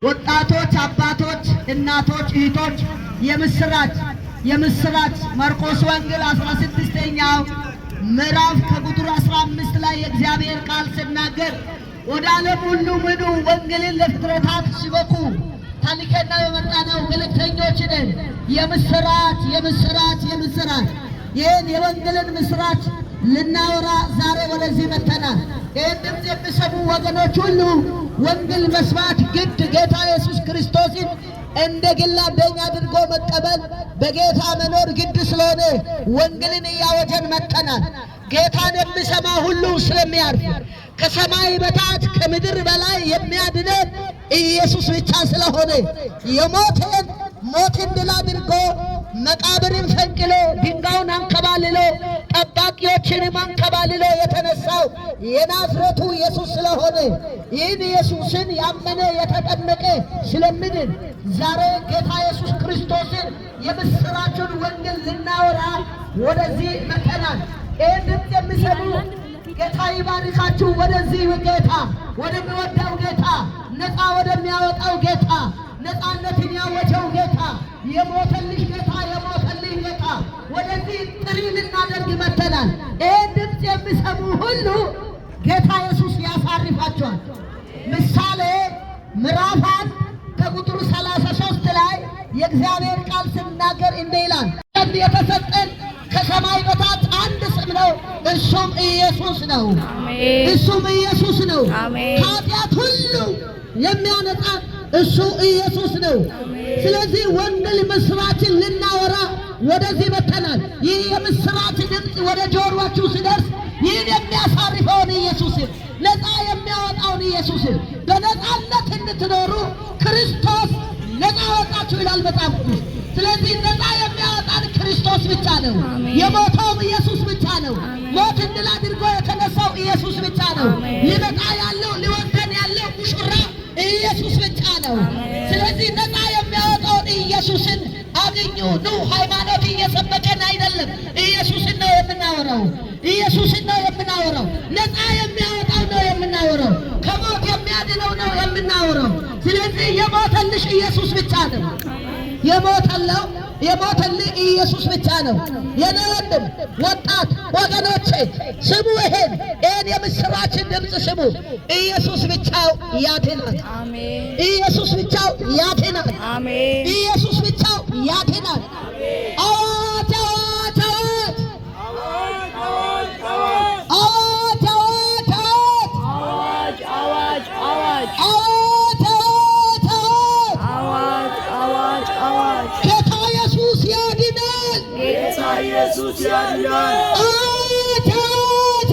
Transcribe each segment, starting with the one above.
ወጣቶች፣ አባቶች፣ እናቶች፣ እህቶች የምስራች የምስራች። ማርቆስ ወንጌል 16ኛው ምዕራፍ ከቁጥር 15 ላይ የእግዚአብሔር ቃል ሲናገር ወደ ዓለም ሁሉ ምኑ ወንጌልን ለፍጥረታት ስበኩ። ተልከን ነው የመጣነው፣ መልእክተኞች ነን። የምስራች የምስራች የምስራች። ይህን የወንጌልን ምስራች ልናወራ ዛሬ ወደዚህ መጥተናል። ይህን ድምፅ የሚሰሙ ወገኖች ሁሉ ወንጌል መስማት ግድ፣ ጌታ ኢየሱስ ክርስቶስን እንደ ግል አዳኝ አድርጎ መቀበል፣ በጌታ መኖር ግድ ስለሆነ ወንጌልን እያወጀን መጥተናል። ጌታን የሚሰማ ሁሉ ስለሚያርፍ፣ ከሰማይ በታች ከምድር በላይ የሚያድነን ኢየሱስ ብቻ ስለሆነ፣ የሞትን ሞትን ድል አድርጎ፣ መቃብርን ፈንቅሎ፣ ድንጋዩን አንከባልሎ፣ ጠባቂዎችንም አንከባልሎ የተነሳው የናዝሬቱ ኢየሱስ ስለሆነ፣ ይህን ኢየሱስን ያመነ የተጠመቀ ስለሚድን ዛሬ ጌታ ኢየሱስ ክርስቶስን የምስራቹን ወንጌል ልናወራ ወደዚህ መጥተናል። ይህን ድምፅ የሚሰሙ ጌታ ይባርካችሁ። ወደዚህ ጌታ፣ ወደሚወደው ጌታ፣ ነፃ ወደሚያወጣው ጌታ፣ ነፃነትን ያወጀው ጌታ፣ የሞተልሽ ጌታ፣ የሞተልኝ ጌታ፣ ወደዚህ ጥሪ ልናደርግ መጥተናል። ይህን ድምፅ የሚሰሙ ሁሉ ጌታ ኢየሱስ ያሳርፋቸዋል። ምሳሌ ምዕራፍ 1 ከቁጥር 33 ላይ የእግዚአብሔር ቃል ሲናገር እንዲህ ይላል፣ የተሰጠን ከሰማይ በታች አንድ ስም ነው፣ እሱም ኢየሱስ ነው። እሱም ኢየሱስ ነው። ከኃጢአት ሁሉ የሚያነጻን እሱ ኢየሱስ ነው። ስለዚህ ወንጌል ምስራችን ልናወራ ወደዚህ መጥተናል። ይህ የምስራች ድምፅ ወደ ጆሮአችሁ ሲደርስ ይህን የሚያሳርፈውን ኢየሱስን፣ ነፃ የሚያወጣውን ኢየሱስን፣ በነፃነት እንድትኖሩ ክርስቶስ ነፃ ወጣችሁ ይላል መጽሐፍ ቅዱስ። ስለዚህ ነፃ የሚያወጣን ክርስቶስ ብቻ ነው። የሞተውም ኢየሱስ ብቻ ነው። ሞትን ድል አድርጎ የተነሳው ኢየሱስ ብቻ ነው። ሊመጣ ያለው፣ ሊወስደን ያለው ሙሽራ ኢየሱስ ብቻ ነው። ስለዚህ ነፃ የሚያወጣውን ኢየሱስን አግኙ። ኑ፣ ሃይማኖት እየሰበከን አይደለም። ኢየሱስን ነው የምናወራው። ኢየሱስን ነው የምናወራው። ነፃ የሚያወጣው ነው የምናወራው። ከሞት የሚያድነው ነው የምናወራው። ስለዚህ የሞተልሽ ኢየሱስ ብቻ ነው። የሞተለው የሞተልህ ኢየሱስ ብቻ ነው። የኔ ወንድም፣ ወጣት ወገኖቼ ስሙ፣ ይሄን የምስራችን ድምፅ ስሙ። ኢየሱስ ብቻው ያድናል። ኢየሱስ ብቻው ያድናል። ኢየሱስ ብቻው ያድናል። አዋጅ አዋጅ አዋጅ አዋጅ አዋጅ አዋጅ አዋጅ አዋጅ አዋጅ አዋጅ አዋጅ። አዋጅ አዋጅ አዋጅ። ጌታ ኢየሱስ ያድናል። ጌታ ኢየሱስ ያድናል። አዋጅ አዋጅ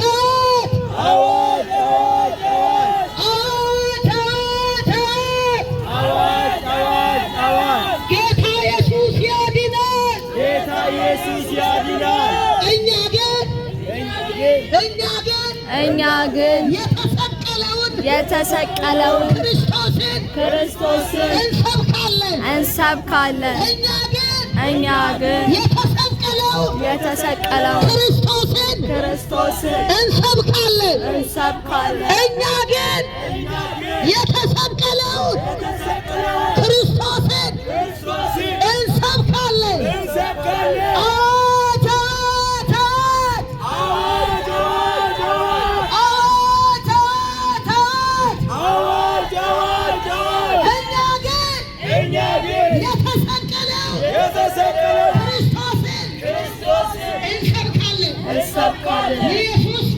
አዋጅ አዋጅ አዋጅ አዋጅ አዋጅ። አዋጅ አዋጅ አዋጅ። ጌታ ኢየሱስ ያድናል። ጌታ ኢየሱስ ያድናል። እኛ ግን እኛ ግን እኛ ግን የተሰቀለውን የተሰቀለውን ክርስቶስን ክርስቶስን እንሰብካለን። እንሰብካለን። እኛ ግን እኛ ግን የተሰቀለውን የተሰቀለውን ክርስቶስን ክርስቶስን እንሰብካለን። እንሰብካለን። እኛ ግን የተሰቀለውን ክርስቶስን እንሰብካለን። አዋጅ አዋጅ አዋጅ አዋጅ አዋጅ። እኛ ግን የተሰቀለው ክርስቶስን እንሰብካለን። እንሰብካለን። ኢየሱስ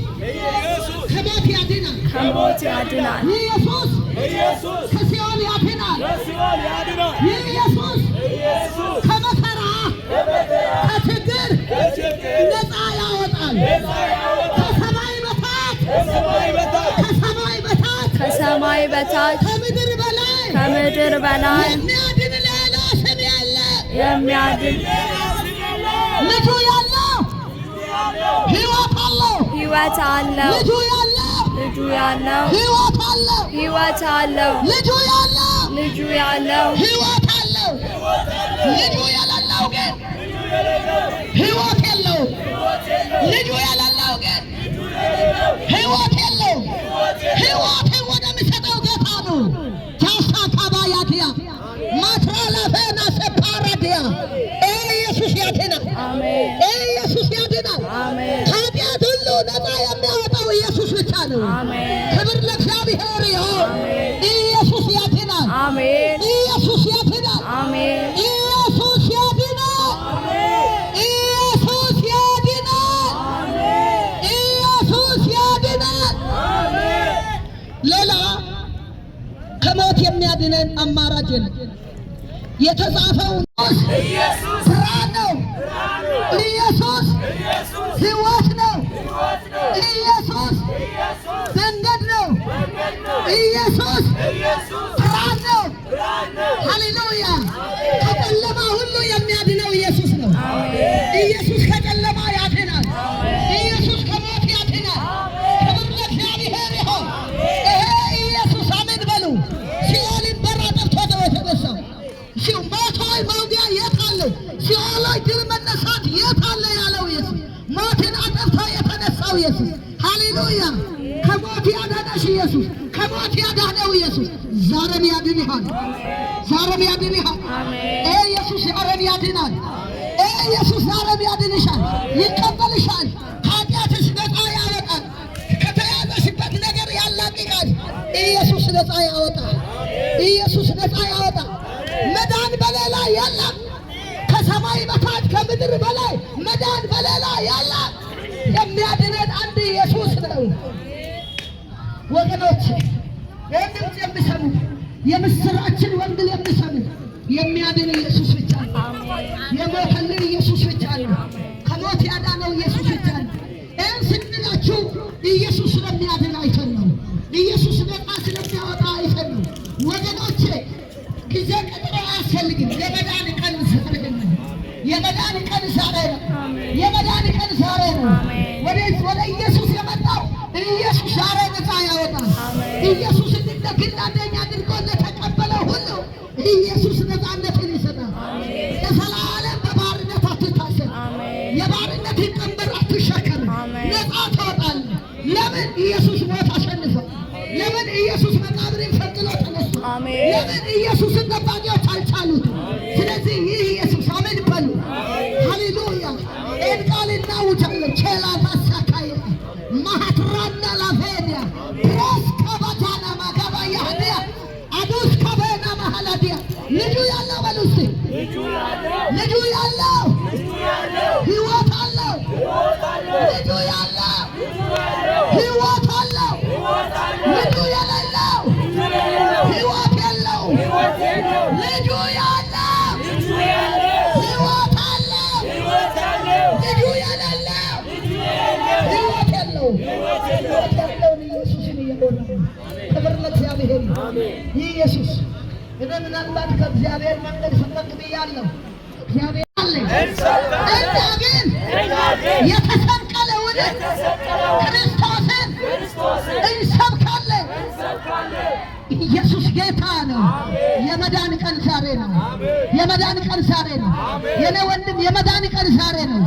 ከሞት ያድናል። ከሞት ያድናል። ኢየሱስ ከሲኦል ያድናል። ኢየሱስ ከመከራ ከችግር ነፃ ያወጣል። ከሰማይ በታች ከሰማይ በታች ከሰማይ በታች ከምድር በላይ ከምድር በላይ የሚያድን ሌላ ስም የለ። የሚያድን ልጁ ያለው ሕይወት አለው። ሕይወት አለው። ልጁ ያለው ልጁ ያለው ሕይወት አለው። ሕይወት አለው። ልጁ ያለው ልጁ ያለው ሕይወት አለው። ልጁ የሌለው ግን ሕይወት የለውም። ልጁ የሌለው ግን ሕይወት የለውም። ሕይወትን ወደሚሰጠው ጌታ ነው። ጃሳ ካባያቴ። ዲያ ማትራላፌና ሰፓራዲያ ኢየሱስ ያድናል። አሜን። ኢየሱስ ያድናል። አሜን። ከኃጢአት ሁሉ ነፃ የሚያወጣው ኢየሱስ ብቻ ነው። አሜን። ክብር ለእግዚአብሔር ይሁን። ኢየሱስ ያድናል። አሜን። ኢየሱስ ያድናል። አሜን። ኢየሱስ ያድናል። ኢየሱስ ያድናል። ኢየሱስ ያድናል። ሌላ ከሞት የሚያድነን አማራጭ የለም። የተጻፈው ብርሃን ነው። ኢየሱስ ሕይወት ነው። ኢየሱስ መንገድ ነው። ኢየሱስ ብርሃን ነው። ሃሌሉያ! ከጨለማ ሁሉ የሚያድነው ኢየሱስ ነው። ኢየሱስ ከጨለማ ያድናል። ኢየሱስ ከሞት ያድናል። ክብር ለእግዚአብሔር ይሁን። ይሄ ኢየሱስ አሜን በሉ። ሲኦልን በር አጠፍቶ ነው የተነሳው። ሞት ሆይ መውጊያ የት አለ? ሲኦል ሆይ ድል መነሳት የት አለ ያለው ኢየሱስ፣ ሞትን አጠፍቶ የተነሳው ኢየሱስ። ሃሌሉያ! ከሞት ያዳነሽ ኢየሱስ፣ ከሞት ያዳነው ኢየሱስ ዛሬም ያድንሃል። ዛሬም ያድንሃል። ይሄ ኢየሱስ ዛሬም ያድናል። ይሄ ኢየሱስ ዛሬም ያድንሻል፣ ይቀበልሻል፣ ከኃጢአትሽ ነፃ ያወጣል፣ ከተያዘሽበት ነገር ያላቅቃል። ኢየሱስ ነፃ ያወጣል። ኢየሱስ ነፃ ያወጣል። መዳን በሌላ የለም። ከሰማይ በታች ከምድር በላይ መዳን በሌላ የለም። የሚያድነን አንድ ኢየሱስ ነው። ወገኖች፣ ይህን ድምፅ የሚሰሙ፣ የምስራችን ወንጌል የሚሰሙ፣ የሚያድን ኢየሱስ ብቻ ነው። የሞተልን ኢየሱስ ብቻ ነው። ከሞት ያዳነው ኢየሱስ ብቻ ነው። ይህን ስንላችሁ ኢየሱስ ስለሚያድን አይተን ነው። ኢየሱስ ነፃ ስለሚያወጣ አይተን ነው። ወገኖቼ፣ ጊዜ ቀጠሮ አያስፈልግም። የመዳን ቀን ዛሬ ነው። የመዳን ቀን ዛሬ ነው። የመዳን ቀን ዛሬ ነው። ወደ ኢየሱስ የመጣው ኢየሱስ ዛሬ ነፃ ያወጣል። ኢየሱስ እንደ ግል አዳኝ አድርጎ ለተቀበለው ሁሉ ኢየሱስ ነፃነትን ይሰጣል። ለዘላለም በባርነት አትታሰር። የባርነትን ቀንበር አትሸከምም። ነፃ ትወጣለህ። ለምን? ኢየሱስ ሞት አሸንፏል። ለምን? ኢየሱስ መቃብርን ፈንቅሎ ተነስቷል። ለምን? ኢየሱስን ጠባቂዎች አልቻሉትም። ስለዚህ ይህ ኢየሱስ፣ አሜን በሉ። ሃሌሉያ። ይህን ቃል እናውጃለን። ቼላ ማሳካያ ማሃትራና ላቬኒያ ፕሮስ ከባጃና ማጋባ ያህዲያ አዱስ ከበና ማሃላዲያ። ልጁ ያለው በሉ እስቲ፣ ልጁ ያለው ሕይወት አለው። ልጁ ያለው ሕይወት አለው። ልጁ የሌለው ሕይወት የለውም። ልጁ ያለው ሕይወት አለው። ልጁ የሌለው ሕይወት የለውም። ሕይወት ያለውን ኢየሱስን እያወራ ነው። ክብር ለእግዚአብሔር ይሁን። ይህ ኢየሱስ፣ እኔ ምናልባት ከእግዚአብሔር መንገድ ፈቀቅ ብያለሁ። እግዚአብሔር አለ። እኛ ግን የተሰቀለውን ክርስቶስን እንሰብካለን። ኢየሱስ ጌታ ነው። የመዳን ቀን ዛሬ ነው። የመዳን ቀን ዛሬ ነው። የኔ ወንድም፣ የመዳን ቀን ዛሬ ነው።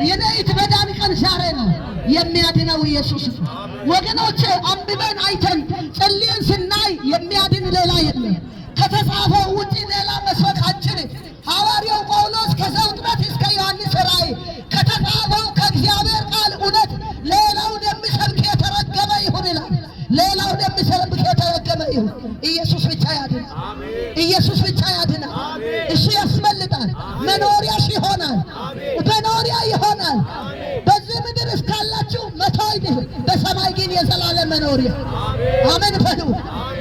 የኔ እህት፣ መዳን ቀን ዛሬ ነው። የሚያድነው ኢየሱስ ነው። ወገኖቼ፣ አንብበን፣ አይተን፣ ጸልየን ስናይ የሚያድን ሌላ የለም። ከተጻፈው ውጪ ሌላ መስበክ አንችልም። ሐዋርያው ጳውሎስ ከዘፍጥረት እስከ ዮሐንስ ራእይ ከተጻፈው ከእግዚአብሔር ቃል እውነት ሌላውን የሚሰብክ የተረገመ ይሁን ይላል። ሌላውን የሚሰብክ የተረገመ ይሁን። ኢየሱስ ብቻ ያድናል። ኢየሱስ ብቻ ያድናል። እሱ ያስመልጣል። መኖሪያሽ ይሆናል። መኖሪያ ይሆናል። በዚህ ምድር እስካላችሁ 100 ይሁን፣ በሰማይ ግን የዘላለም መኖሪያ። አሜን በሉ።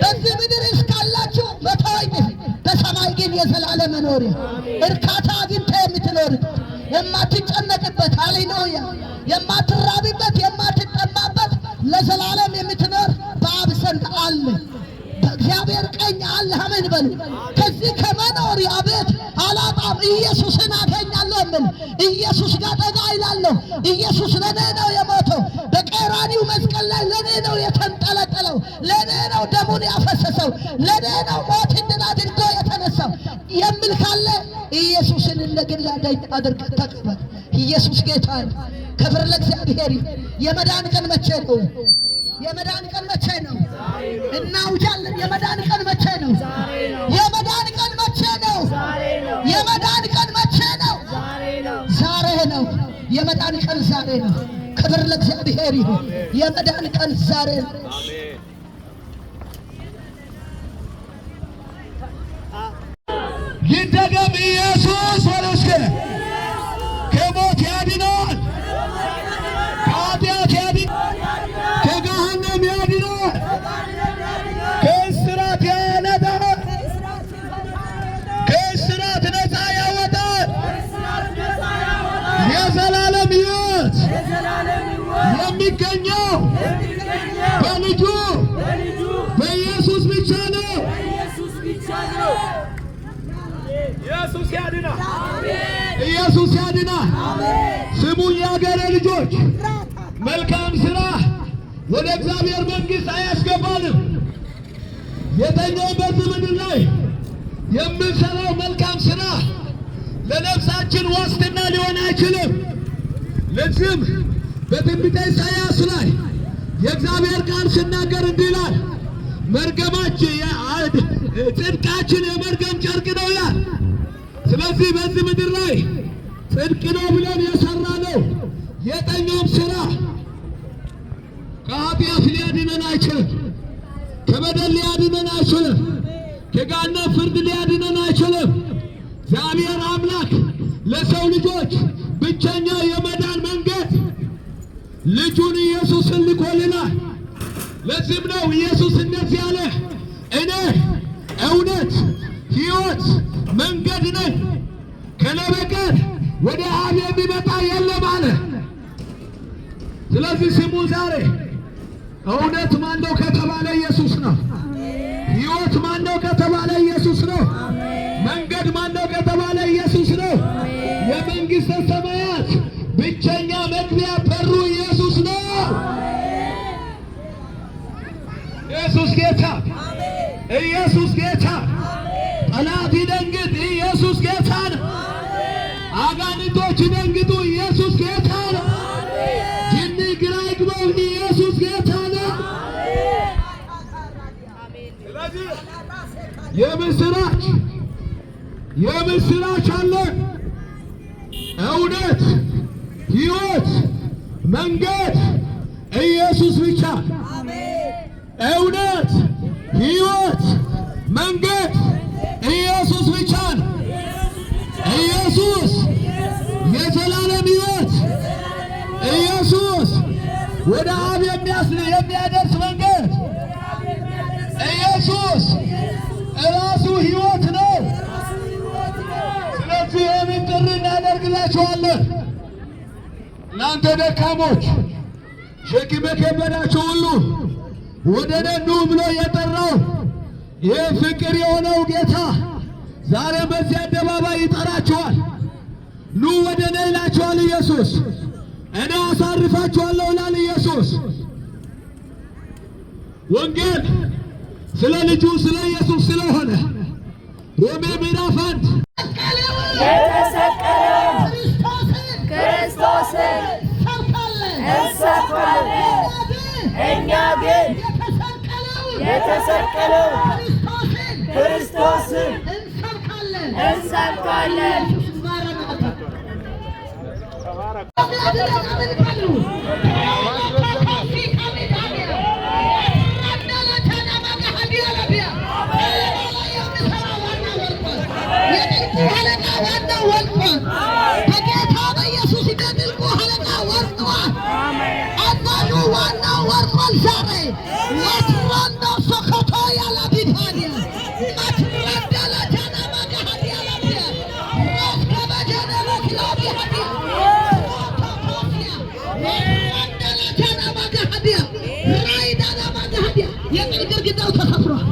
በዚህ ምድር እስካላችሁ 100 ይሁን፣ በሰማይ ግን የዘላለም መኖሪያ፣ እርካታ አግኝተህ የምትኖርበት፣ የማትጨነቅበት፣ ሃሌሉያ፣ የማትራብበት፣ የማትጠማበት፣ ለዘላለም የምትኖር በአብ ዘንድ አለ። በእግዚአብሔር ቀኝ አለ። አሜን በሉ። ከዚህ ከመኖሪያ ቤት አላጣም፣ ኢየሱስን አገኛለሁ የምል፣ ኢየሱስ ጋር ጠጋ ይላለሁ። ኢየሱስ ለእኔ ነው የሞተው። በቀራኒው መስቀል ላይ ለእኔ ነው የተንጠለጠለው። ለእኔ ነው ደሙን ያፈሰሰው። ለእኔ ነው ሞትን ድል አድርጎ የተነሳው የሚል ካለ ኢየሱስን እንደ ግል አዳኝ አድርገህ ተቀበል። ኢየሱስ ጌታ ነው። ክብር ለእግዚአብሔር ይሁን። የመዳን ቀን መቼ ነው? የመዳን ቀን መቼ ነው? እናውጃለን። የመዳን ቀን መቼ ነው? የመዳን የመዳን ቀን ዛሬ ነው። ክብር ለእግዚአብሔር ይሁን። የመዳን ቀን ዛሬ ነው። ይደገም። ኢየሱስ ወለስከ ከሞት ያድናል፣ ከኃጢአት ያድናል፣ ከገሃነም ያድናል፣ ከእስራት ያነጻል፣ ከእስራት ነፃ ያወጣል። የዘላለም ሕይወት የሚገኘው በልጁ በኢየሱስ ብቻ ነው። ኢየሱስ ያድናል። ኢየሱስ ያድናል። ስሙኝ የአገሬ ልጆች፣ መልካም ስራ ወደ እግዚአብሔር መንግሥት አያስገባንም። የተኛው በዚህ ምድር ላይ የምንሰራው መልካም ስራ ለነፍሳችን ዋስትና ሊሆን አይችልም። ለዚህም በትንቢተ ኢሳይያስ ላይ የእግዚአብሔር ቃል ሲናገር እንዲህ ይላል፣ መርገማችን ጽድቃችን የመርገም ጨርቅ ነው ይላል። ስለዚህ በዚህ ምድር ላይ ጽድቅ ነው ብለን የሰራነው የጠኛውም ስራ ከኃጢአት ሊያድነን አይችልም። ከበደል ሊያድነን አይችልም። ከገሃነም ፍርድ ሊያድነን አይችልም። እግዚአብሔር አምላክ ለሰው ልጆች ብቸኛ የመዳን መንገድ ልጁን ኢየሱስን ልኮልናል። ለዚህም ነው ኢየሱስ እንደዚህ አለ፣ እኔ እውነት፣ ሕይወት፣ መንገድ ነኝ፣ ከእኔ በቀር ወደ አብ የሚመጣ የለም አለ። ስለዚህ ስሙ ዛሬ እውነት ማን ነው ከተባለ ኢየሱስ ነው። ሕይወት ማን ነው ከተባለ ኢየሱስ ነው። መንገድ ማን ነው ከተባለ ኢየሱስ ነው። የመንግሥተ ሰማያት ብቸኛ መግቢያ በሩ ኢየሱስ ነው። ኢየሱስ ጌታ፣ ኢየሱስ ጌታ። ጠላት ይደንግጥ፣ ኢየሱስ ጌታ ነው። አጋንንቶች ይደንግጡ፣ ኢየሱስ ጌታ ነው። ጅኒ ግራ ይግባው፣ ኢየሱስ ጌታ ነው። ስለዚህ የምስራች የምስራች አለ። እውነት፣ ሕይወት፣ መንገድ ኢየሱስ ብቻ። እውነት፣ ሕይወት፣ መንገድ ኢየሱስ ብቻ ነው። ኢየሱስ የዘላለም ሕይወት፣ ኢየሱስ ወደ አብ የሚያደርስ መንገድ፣ ኢየሱስ እራሱ ሕይወት ነው። ስለዚህ ይህንን ጥሪ እናደርግላችኋለን። እናንተ ደካሞች፣ ሸክም የከበዳችሁ ሁሉ ወደ እኔ ኑ ብሎ የጠራው ይህ ፍቅር የሆነው ጌታ ዛሬ በዚህ አደባባይ ይጠራችኋል። ኑ ወደ እኔ ይላችኋል ኢየሱስ። እኔ አሳርፋችኋለሁ ይላል ኢየሱስ። ወንጌል ስለ ልጁ ስለ ኢየሱስ ስለሆነ ሮሜ ምዕራፍ 1 የተሰቀለውን ክርስቶስን ክርስቶስን እንሰብካለን። እንሰብካለን። እኛ ግን የተሰቀለውን የተሰቀለውን ክርስቶስን ክርስቶስን እንሰብካለን። እንሰብካለን። ማራናታ በጌታ በኢየሱስ የጥልቁ አለቃ ወድቋል። አዛዡ ዋናው ወድቋል። ዛሬ ወትራንዳ ሶኮቶ ያላቢታንያ ማትራንዳ ላጃና ማጋሃዲያ ላቢያ ሮስ ከበጀነ መክላቢ ሀዲያ የጥል ግድግዳው ተሰብሯል።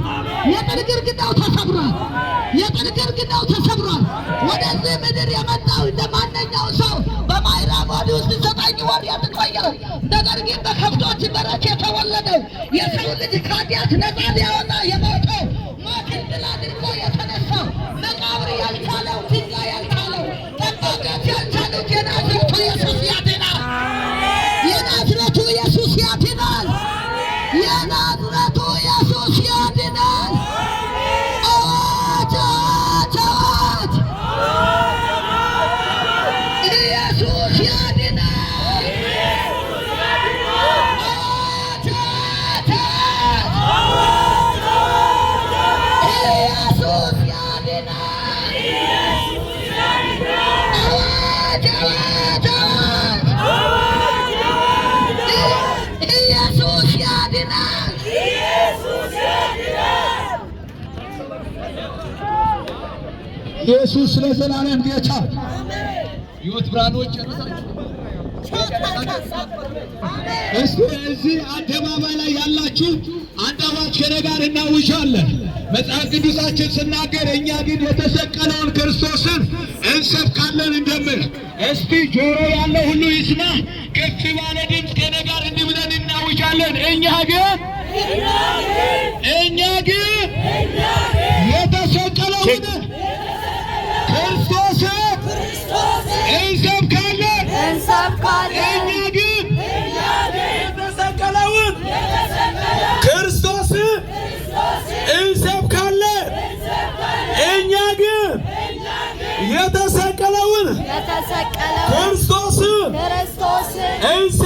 የጥል ግድግዳው ተሰብሯል። የጥል ግድግዳው ተሰብሯል። ወደዚህ ምድር የመጣው እንደ ማንኛው ሰው በማርያም ሆድ ውስጥ 9 ወር የተቆየው ነገር ግን በከብቶች በረት የተወለደው የሰው ልጅ ከኃጢአት ነፃ ሊያወጣ የሞተው ሞትን ድል አድርጎ የተነሳው መቃብር ያልቻለው ድንጋይ ያልቻለው ጠባቂዎች ያልቻሉት የናዝሬቱ ኢየሱስ ያድናል። የናዝሬቱ ኢየሱስ ያድናል። የናዝሬቱ ኢየሱስ ያድናል። አዋጅ አዋጅ አዋጅ! ኢየሱስ ያድናል። ኢየሱስ ያድናል። አዋጅ አዋጅ አዋጅ! ኢየሱስ ያድናል። ኢየሱስ ለዘላለም ጌታ። ሕይወት ብርሃኖች እስቲ እዚህ አደባባይ ላይ ያላችሁ አንድ አዋጅ ከእኔ ጋር እናውጃለን። መጽሐፍ ቅዱሳችን ስናገር እኛ ግን የተሰቀለውን ክርስቶስን እንሰብካለን እንደምል፣ እስቲ ጆሮ ያለው ሁሉ ይስማ። ከፍ ባለ ድምፅ ከእኔ ጋር እንዲህ ብለን እናውጃለን። እኛ ግን የተሰቀለውን ክርስቶስን እንሰብካለን። እንሰብካለን። እኛ ግን የተሰቀለውን ክርስቶስን እንሰብካለን። እኛ ግን የተሰቀለውን የተሰቀለውን ክርስቶስን ክርስቶስን እንሰብካለን።